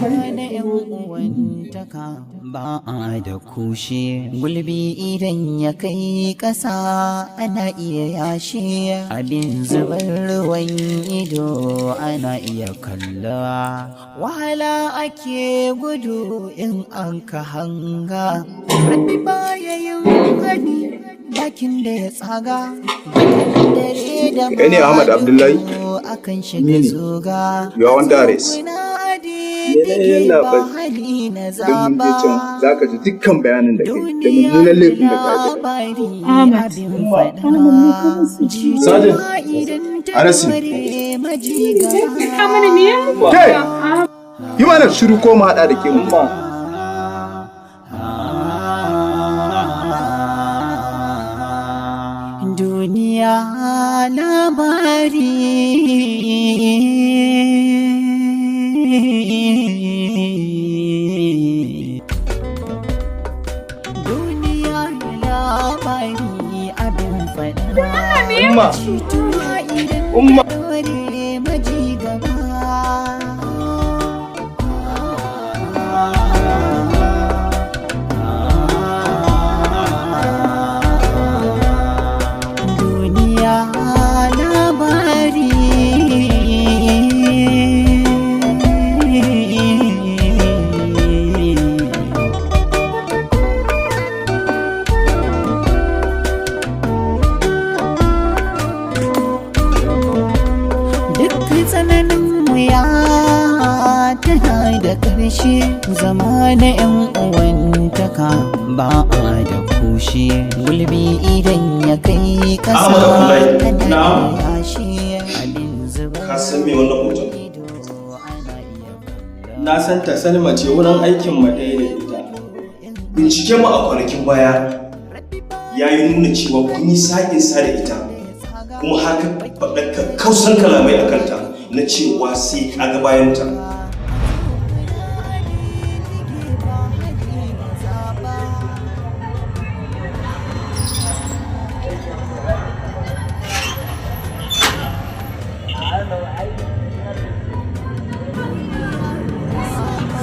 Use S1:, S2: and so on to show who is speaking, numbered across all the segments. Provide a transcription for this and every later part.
S1: Na 'yan uwantaka ba a da kushe, gulbi idan ya kai ƙasa ana iya yashe, abin zubar ruwan ido ana iya kalla, wahala ake gudu in an ka hanga, rabbi baya yin hani bakin da ya tsaga, bakin dare da
S2: Kai ne Ahmad Abdullahi?
S1: akan shiga
S2: Ni ne.
S1: zuga.
S2: You are under arrest. Yalla bai. Idan mun je can za ka ji dukkan bayanin da kai da mummunan laifin da ka aikata.
S3: Ahmad. Ahmad ne ka musu.
S2: Sergeant, arrest him.
S4: Ka mana me ya?
S2: Ke! Yi mana shiru ko mu haɗa da ke mu.
S1: Duniya labari. Duniya labari abin faɗa.
S2: Umma.
S1: Cutuwa idan
S2: Umma.
S1: ta ɗore maji gaba. Duniya labari. Duk tsananin wuya tana da ƙarshe, zama na 'yan uwantaka ba a da kushe, gulbi idan ya kai ƙasa
S5: Ahmad Abdullahi.
S1: ana
S5: Na'am.
S1: yashe, abin zubar
S5: Ka san me wannan hoton?
S1: ido ana iya
S6: Na san ta, Salma ce, wurin aikin mu ɗaya da ita.
S5: Binciken mu a kwanakin baya ya yi nuna cewa kun yi sa'in sa da ita, kuma har ka faɗa kakkausan kalamai a kanta na cewa sai ka ga bayanta.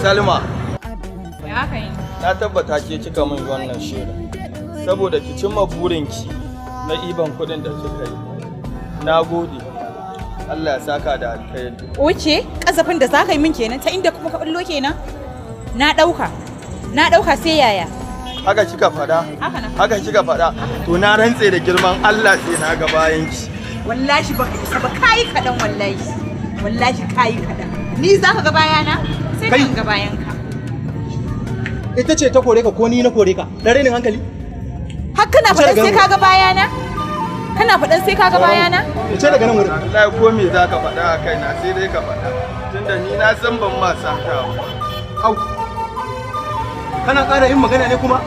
S6: Salma,
S4: Ya aka yi?
S6: na tabbata ke kika min wannan shirin. Saboda ki cimma burinki na iban kuɗin da kika yi. Na gode. Allah ya saka da alkhairi.
S7: Oke, kasafin da za ka yi min kenan, ta inda kuma ka bullo kenan? Na ɗauka. Na ɗauka, sai yaya?
S6: Haka kika faɗa?
S7: Haka na.
S6: Haka kika faɗa? To na rantse da girman Allah sai na ga bayanki.
S7: Wallahi baka isa ba, kayi kaɗan wallahi. Wallahi kayi kaɗan. Ni za ka ga bayana? Sai kan ga bayanka.
S8: Ita ce ta kore ka ko ni na kore ka? Dan rainin hankali.
S7: Har kana faɗan sai ka ga bayana? Kana faɗan sai ka ga bayana?
S8: Fice daga nan wurin.
S6: Wallahi ko me za ka faɗa a kaina sai dai ka faɗa. Tunda ni na san ban ma sata ba.
S8: Au. Kana ƙara yin magana ne kuma?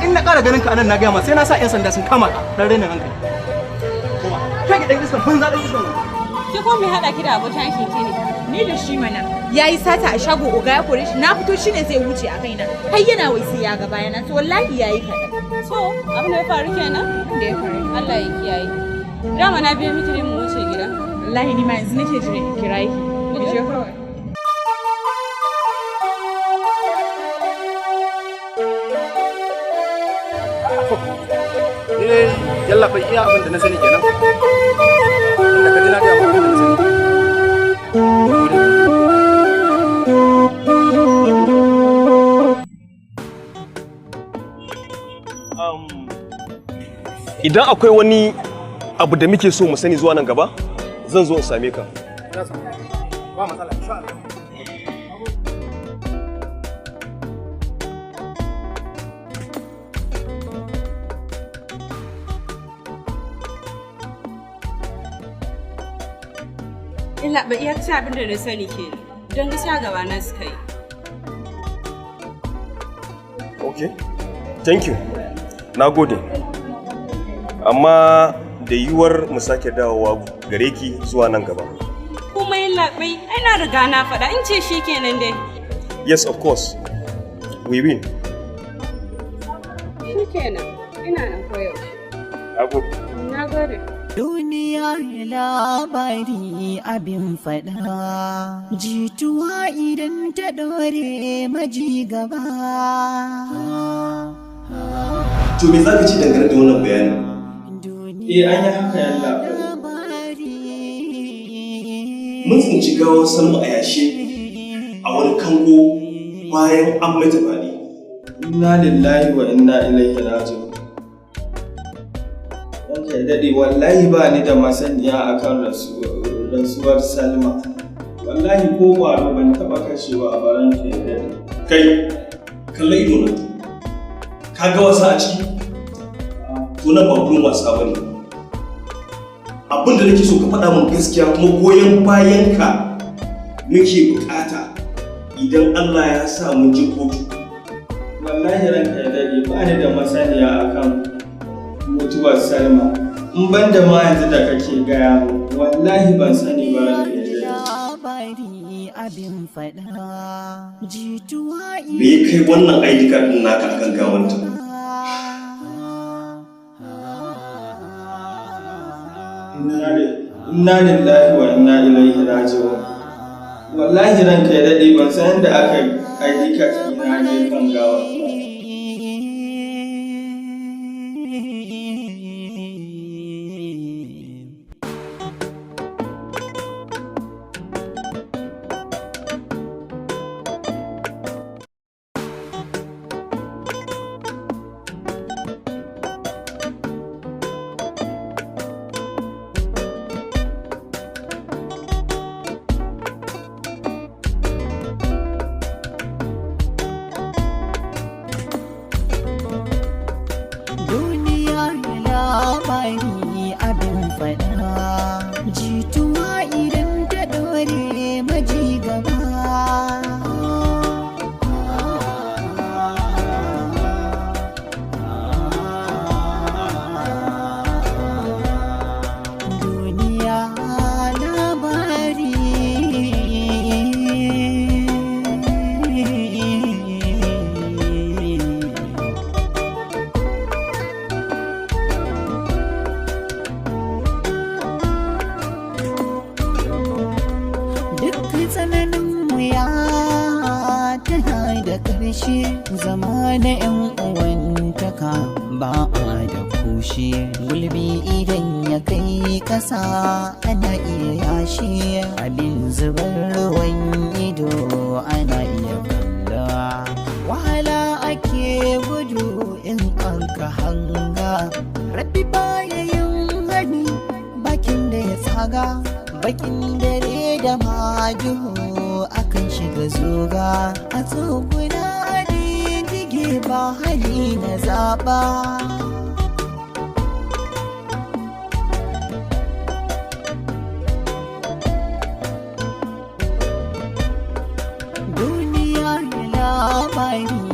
S8: In na ƙara ganin ka anan, na gaya ma sai na sa 'yan sanda sun kama ka, dan rainin hankali. Koma. Kai ki dan iskan banza, dan iskan.
S4: Ki ko me haɗa ki da abokin aikin ki ne?
S7: Ni da shi mana. Ya yi sata a shago, oga ya kore shi, na fito shine zai wuce a kaina. Har yana wai sai ya ga bayana, to wallahi yayi kaɗan.
S4: So, abin da ya faru kenan? Da ya faru. Allah ya kiyaye. Dama na biyo miki ne mu wuce gida.
S7: Wallahi ni ma yanzu nake jira in kira ki. Mu je kawai.
S8: Ni dai yalla bai, iya abin da na sani kenan. Da ka ji na gaya maka abin da na sani.
S5: Idan akwai wani abu da muke so mu sani zuwa nan gaba, zan zo in same ka.
S8: Ba matsala insha Allah.
S4: Illa ba iya ci abin da na sani kenan. Don gaskiya gaba na suka yi.
S5: Okay. Thank you. Na gode. Amma da yiwuwar mu sake dawowa gare ki zuwa nan gaba.
S4: Kuma yalla bai, ai na riga na faɗa in ce shi kenan dai.
S5: Yes, of course. We win.
S4: Shi kenan. Ina nan koyaushe.
S5: Na gode.
S4: Na gode.
S1: Duniya labari abin faɗa, jituwa idan ta ɗore maji gaba.
S5: To me za ka ci dangane da wannan bayanin?
S6: Eh, an yi haka, yallabai.
S5: Mun tsinci gawar Salma a yashe a wani kango bayan an mata fyaɗe.
S6: Inna lillahi wa inna ilaihi raji'un. Ranka ya daɗe, wallahi ba ni da masaniya akan rasuwar Salma. Wallahi ko ƙwaro ban taɓa kashewa ba, ranka ya daɗe.
S5: Kai, kalla ido na. Ka ga wasa a ciki? To nan ba gurin wasa bane. Abin da nake so ka faɗa min gaskiya, kuma goyon bayan ka muke bukata idan Allah ya sa mun je kotu.
S6: Wallahi ranka ya daɗe, ba ni da masaniya akan mutuwar Salma. In ban da ma yanzu da kake gaya mu, wallahi ban sani ba, ranka ya daɗe.
S1: Labari abin faɗa, jituwa
S5: Me ya kai wannan ID card ɗin naka akan gawanta?
S6: Inna lillahi wa inna ilaihi raji'un. Wallahi ranka ya daɗe, ban san yadda aka ID card ɗina je kan gawar ba.
S1: Duniya labari abin faɗa, jituwa idan ta ɗore maji gaba. Duniya labari. Duk tsananin wuya tana da ƙarshe, zama na 'yan uwantaka ba a da kushe. Gulbi idan ya kai ƙasa ana iya yashe, abin zubar ruwan ido ana iya kalla. Wahala ake gudu in an ka hanga, Rabbi baya yin hani bakin da ya tsaga. Bakin dare da majuhu akan shiga zuga, a tsuguna dige ba hali na zaba. Duniya labari.